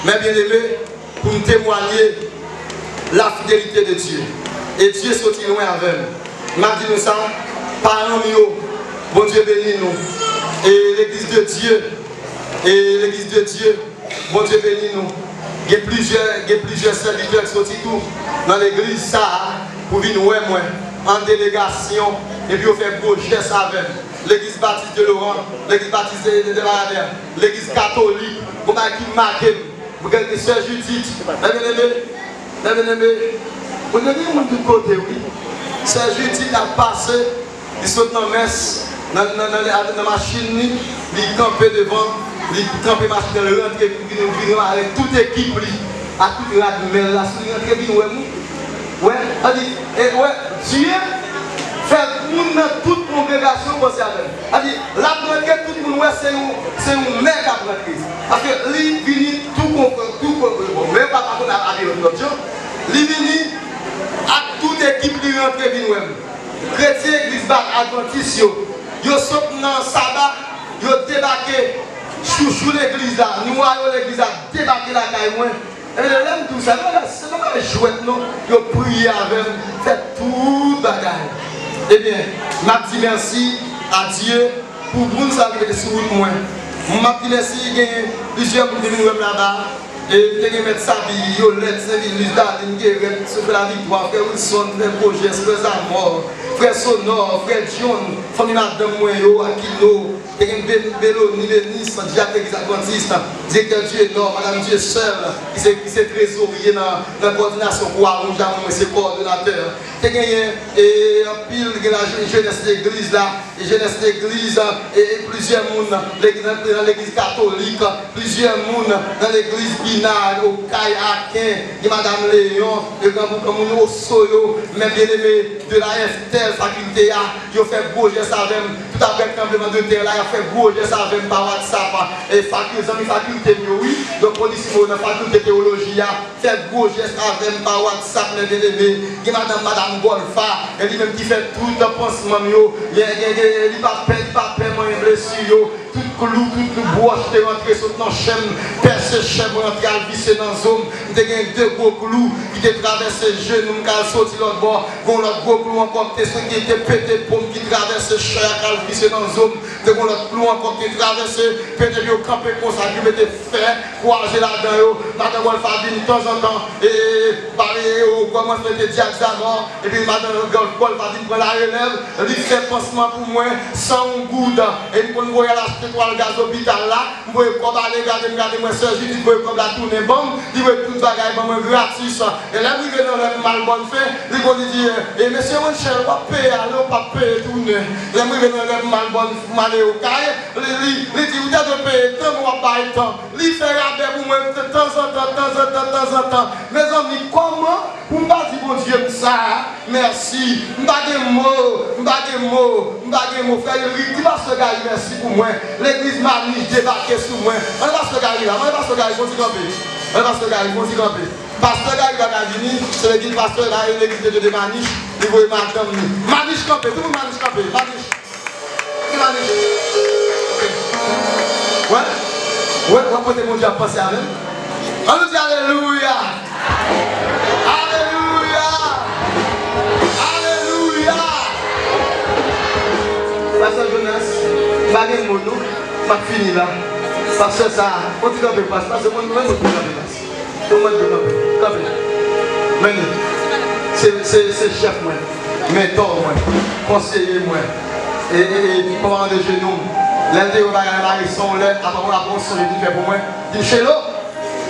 mè byeneme, pou m temwaye la fidelite de Dye. E Dye soti lwen avè m. M ap di nou sa, paran m yo, Bondye beni nou. E legliz de Dye, e legliz de Dye, Bondye beni nou. Gen plizyè, gen plizyè sèvitè ki soti tou nan legliz sa a pou vin wè mwen an delegasyon, epi yo fè gwo jès avè m. Legliz Batis de Loran, legliz Batis de, de, de Baradè, legliz katolik, gon bagay ki make m. Mwen gen sè Jidit, mè byeneme, mè byeneme, mwen gen moun tout kote, wi. Sè Jidit ap pase, li sot nan mès, nan, nan, nan, nan, nan machin li, li kanpe devan, li kanpe machin nan, li rantre, vin, vin avèk tout ekip li, ak tout rad mè l la, sou li rantre, vin wè m, wi. Wè, sa di, e, wè, Dye fè moun nan tout kongregasyon panse avè l. Sa di, l ap rantre, tout moun wè se yon, se yon mè k ap rantre. Paske li vini tou kon, tou kon, bon, men pa, pa konn abiye lòt, lòt jan. Li vini ak tout ekip li rantre vin wè m. Kretyen legliz ba-, advantis yo, yo sot nan saba, yo debake, chouchou legliz la, nwayo legliz la, debake lakay mwen. Ebyen, lè m di w sa, se pa, se pa jwèt non. Yo priye avè m, fè tout bagay. Ebyen, m ap di mèsi a Dye pou moun sa yo ki mete sou wout mwen. M ap di mèsi, gen plizyè moun ki vin wè m laba. E m te gen mèt Sabi, Yolèt, Senvilus, Darline, Guerette, Sophie Laviktwa, frè Wilson, frè Pwojès, frè Zamò, frè Sonò, frè John, fanmi madanm mwen yo, Akino, te gen Be-, Beloni, Benis, dyak legliz advantis, direktè Dienò, madanm Dieuseul, ki se, ki se trezorye nan, nan kòdinasyon Kwa Wouj la, mwen, mwen se kowòdonatè. Te genyen, e, anpil, gen la je-, jenès legliz la, e jenès legliz, e, e plizyè moun nan legliz, nan, nan legliz katolik, plizyè moun nan legliz Bina, Okay, Aken, gen madanm Leyon, e gran bouk moun Oso yo, mè byeneme de la F T L fakilte a, yo fè gwo jès avè m, tout aprè tranblemanntè a, y ap fè gwo jès avè m pa WhatsApp, e fakil-, zanmi fakilte m yo, wi, Doktè Onisimo nan fakilte teyoloji a, fè gwo jès avè m pa WhatsApp, mè byeneme. Gen madanm, madanm Gòlfa, e li menm ki fè tout pansman m yo. Gen, gen, gen, li pa pè, li pa pè manyen blesi yo. Tout klou, tout bwòch te rantre sot nan chè m, pèse chè m rantre al vise nan zo m. M te gen de gwo klou ki te travèse jenou m, k al soti lòt bò. Gon lòt gwo klou ankò ki te, ki te pete po m, ki travèse chè a, k al vise nan zo m. M te gon lòt klou ankò ki te travèse, pete yo kanpe konsa, ki mete fè kwaze ladan yo. Madan Gòlfa vin tanzantan, e, e, e, pale, e, o, kòmanse mete dyak zamò, epi madan Gòl-, Gòlfa vin pran larelèv, li fè pansman pou mwen, san yon goud, e m konn voye al achte twal gaz lopital la, m voye kòb ale, gade m, gade mwen, sè Jidit voye kòb la tounen ban m, li voye tout bagay ban mwen gratis. E lè m rive nan lè m al bòn fen, li konn di, e, e, mesye Wenchèl, w ap peye ale, w p ap peye tounen. Lè m rive nan lè m al bòn, m ale Okay, li, li, li di, ou ta dwe peye tan, men w ap bay tan. Li fè rabè pou mwen t-, tanzantan, tanzantan, tanzantan. Mezanmi, kòman pou m pa di Bondye m sa mèsi? M pa gen mo, m pa gen mo, m pa gen mo. Frè Ulrick, di pastè Gary mèsi pou mwen. Legliz Manich debake sou mwen. Mande pastè Gary la, mande pastè Gary, fè yon ti kanpe. Mande pastè Gary, fè yon ti kanpe. Pastè Gary pa ka vini, se legliz pastè la, legliz de, de, de Manich, li voye madanm li. Manich kanpe, tout moun Manich kanpe, Manich. Wè, wè, wè kote Bondye ap panse avè m. Ann nou di alelouya. Alelouya. Alelouya. Pastè Jonas, m pa gen mo non. M ap fini la. Pastè sa, on ti kanpe pas, pastè, mwen, mwen, mwen, kanpe pas. Mwen, mwen, kanpe, kanpe. Men, se, se, se chèf mwen, mentò mwen, konseye mwen, e, e, e paran de jenou m. Lè l te wè bagay la mare son lè, apre, apre, on sonj li fè pou mwen, di m, Chelo,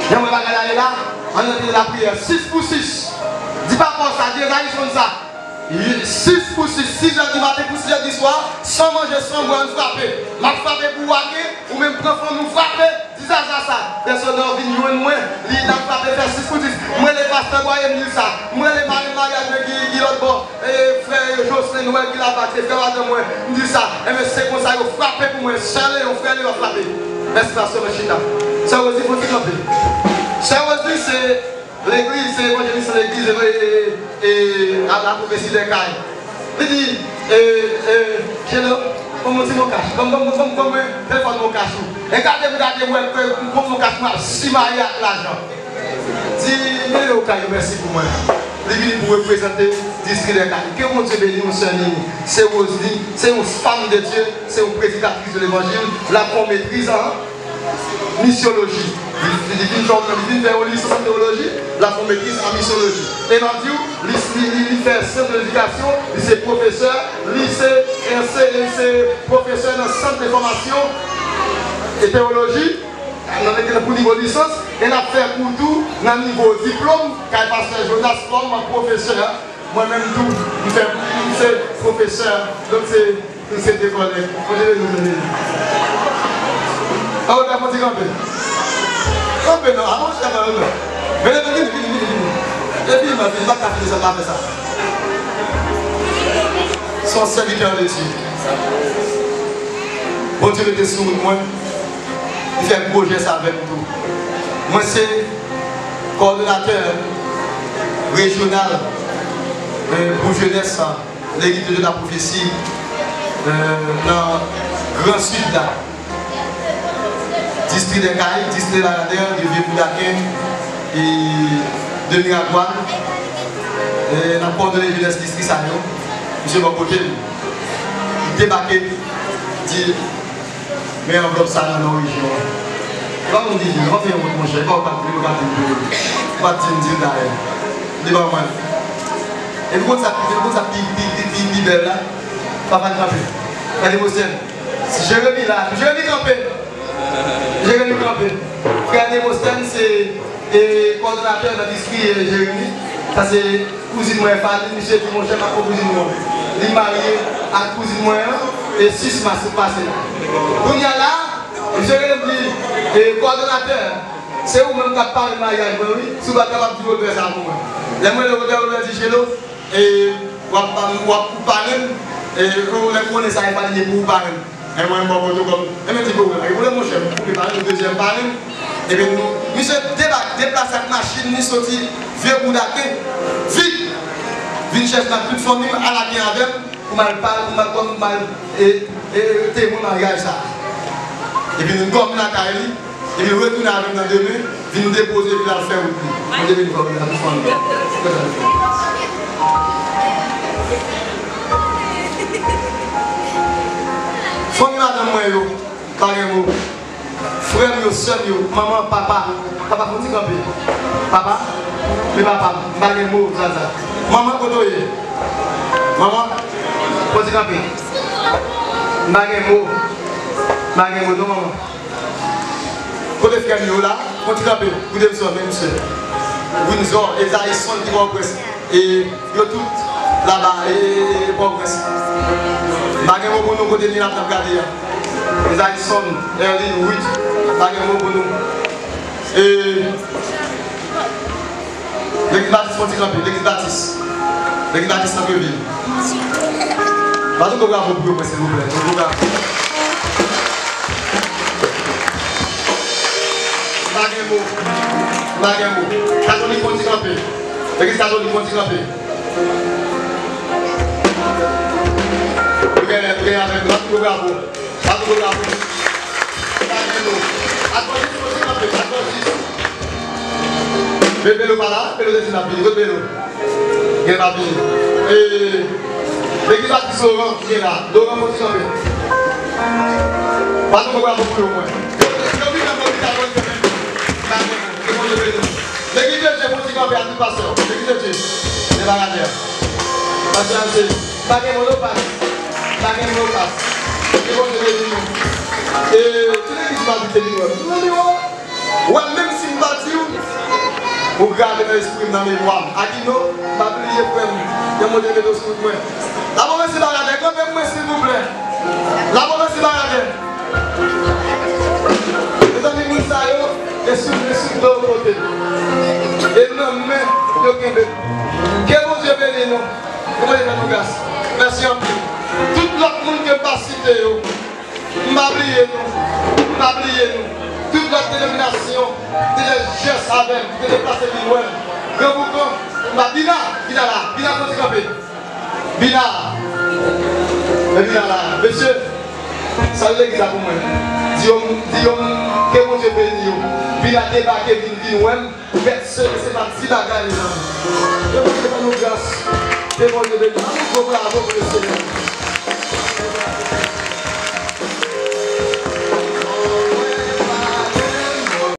jan mwen bagay la ye la, ann antre nan lapriyè, sis pou sis. Di papa w sa, di Ezayis konn sa. Sis pou sis, sis è di maten pou sis è di swa, san manje, san bwè, ann frape. M ap frape pou w ake, ou menm pran fanmi w frape, di Zaza sa. Pèsonè w vin jwenn mwen, li n ap frape fè sis pou sis. M rele pastè Bwaye, m di l sa. M rele marenn maryaj mwen ki, ki lòt bò, e, frè Jocelyn Noël ki laba, se frè madanm mwen, m di l sa. Enben, se konsa yo frape pou mwen. Sè Leyon, frè Leyon ap frape. Mèsi pastè, mwen chita. Sè Rosie, fò ti kanpe. Sè Rosie, se Legliz, se evanjelis nan legliz, e, e, e, a la pwofesi dè kay. Li di, e, e, Chelo, ban mwen ti mokash, ban, ban, ban, ban mwen telefòn mokash ou. E gade m gade m wè ke m pran mokash mwen ap simaye ak lajan. Di, mele ou kay ou, mèsi pou mwen. Li vini pou reprezante distri dè kay. Ke Bondye beni w, sè Nini. Se Rosie, se yon fanm de Dye, se yon predikatris de levanjil. L ap fè yon metriz an misyoloji. Li, li vin fè, li vin fè yon lisans an teyoloji, l ap fè yon metriz an misyoloji. E m ap di w, li, li, li, li fè sant de ledikasyon, li se pwofesè, li se, e, se, li se pwofesè nan sant de fòmasyon e teyoloji, nan, nan, pou nivo lisans, e l ap fè kou tou nan nivo diplòm, kay pastè Jonas kòm pwofesè. Mwen menm tou, m fè, m se pwofesè, donk se, m se de kòlèg. Kote nou, kote nou? An, ou ta fon ti kanpe. Kanpe non, a monchè, kanpe non. Vini, vini, vini, vini, vini. E vini, mwen, vini, m pa ka fini sa, m pa fè sa. Se yon sèvitè de Dye. Bondye rete sou wout mwen. Li fè gwo jès avè m tou. Mwen se kòdonatè rejyonal, e, pou jenès, e, Legliz de Dye de la Pwofesi, e, nan Gran Sid la. Distri dè Kay, distri Laradè, de Vye Boudaken, e, de Miragwàn. E, n ap kòdone jenès distri sa yo. Misye bò kote m. Li debake, di, Men anvlòp sa nan non rejyon an. E pa moun ki di, anfen wont monchè, e pa ou k ap di, ou k ap di m pou ou. Ou pa t di m di l dayè. Li ban mwen. Epi konn sa, epi konn sa pi, pi, pi, pi, pi bèl la. Papa n kanpe. Frè Demostèn. Si Jeremi la, Jeremi kanpe. Jeremi kanpe. Frè Demostèn se e kòdonatè nan distri, e, Jeremi. Sa se kouzin mwen, Fanny, misye di, monchè, m ap pran kouzin mwen. Li marye ak kouzin mwen an, e sis mas pase la. Kounye a la, misye rele m di, e, kòdonatè, se ou menm k ap pare maryaj mwen, wi. Si w pa t kapab di Rodrè sa pou mwen. Lè mwen rele Rodrè, Rodrè di, Chelo, e, w ap, w ap, ou parenn, e, lè m konnen sa, e pa li ye pou ou parenn. E mwen, m bò kote w kòm, e men di pou ou, pa gen pwoblèm, monchè, m koupe parenn, ou dezyèm parenn. Epi nou, misye debake, deplase ak machin li soti Vye Boudaken, vit, vin chèche m ak tout fanmi m, al Aken avè m, pou m al pa, pou m al, pou m al, e, e, temwen maryaj sa. Epi nou dòmi lakay li. Epi retounen avè m nan demen, vin depoze, epi l al fè wout li. Bondye beni fanmi a, tout fanmi. Fanmi madanm mwen yo, pa gen mo. Frè m yo, sè m yo, manman, papa. Papa, fon ti kanpe. Papa, men papa, m pa gen mo, Zaza. Manman, kote w ye? Manman, fon ti kanpe. M pa gen mo. M pa gen mo, non, manman. Kote frè m yo la? Fon ti kanpe, koute m sò, men misye. Windsor, Ezayison ki Pòtoprens. E yo tout laba, e, e, e Pòtoprens. M pa gen mo pou nou kote nou la n ap gade a. Ezayison, Erlin, Wid, m pa gen mo pou nou. E, Legliz Batis, fon ti kanpe, Legliz Batis. Legliz Batis Santrevil. Bat yon gwo bravo pou yo, mwen, silvouplè. Yon gwo bravo. M pa gen mo. M pa gen mo. Katolik, fon ti kanpe. Legliz Katolik, fon ti kanpe. Yo gen lè tou. Gen avèk nou, bat yon gwo bravo. Bat yon gwo bravo. Sa gen nou. Adventist, fò ti kanpe, Adventist. Men Belo pa la, Belo te di n ap vini. Kot Belo? Gen n ap vini. E, legliz Batris Loran, ki gen la. Loran, fò ti kanpe. Bat yon gwo bravo pou yo, mwen. Yo vin nan mwen, vin nan mwen, vin nan mwen. Ke Bondye beni nou. Legliz de Dye, fò ti kanpe a tout pastè. Legliz de Dye. Devagadè. Pastè Anse. Pa gen monopas. Pa gen monopas. Ke Bondye beni nou. E, tout legliz m abite vin wè m. Tou nan miwo. Wè, menm si m pa di w, ou grave nan lespri m, nan memwa m. Akino, m pa bliye frè m. Ke Bondye mete w sou wout mwen. Lapwofesi Bagadè, kanpe pou mwen, silvouplè. Lapwofesi Bagadè. Mezanmi, moun sa yo, e sou, e sou do kote. E nan men, yo kenbe. Ke Bondye beni nou. Ke Bondye fè nou gras. Mèsi anpil. Tout lòt moun ke m pa site yo, m pa bliye nou. M pa bliye nou. Tout lòt denominasyon te fè jès avè m, te deplase vin wè m. Gran Boukan, m pa Bina, Bina la, Bina fò ti kanpe. Bina. Men Bina la. Mesye, salye legliz la pou mwen. Di yo, di yo, ke Bondye beni yo. Bina debake, vin, vin wè m. Bèt se, se pa ti bagay, mezanmi. Ke Bondye fè nou gras. Ke Bondye beni. Ban nou gwo bravo pou Lesenyè.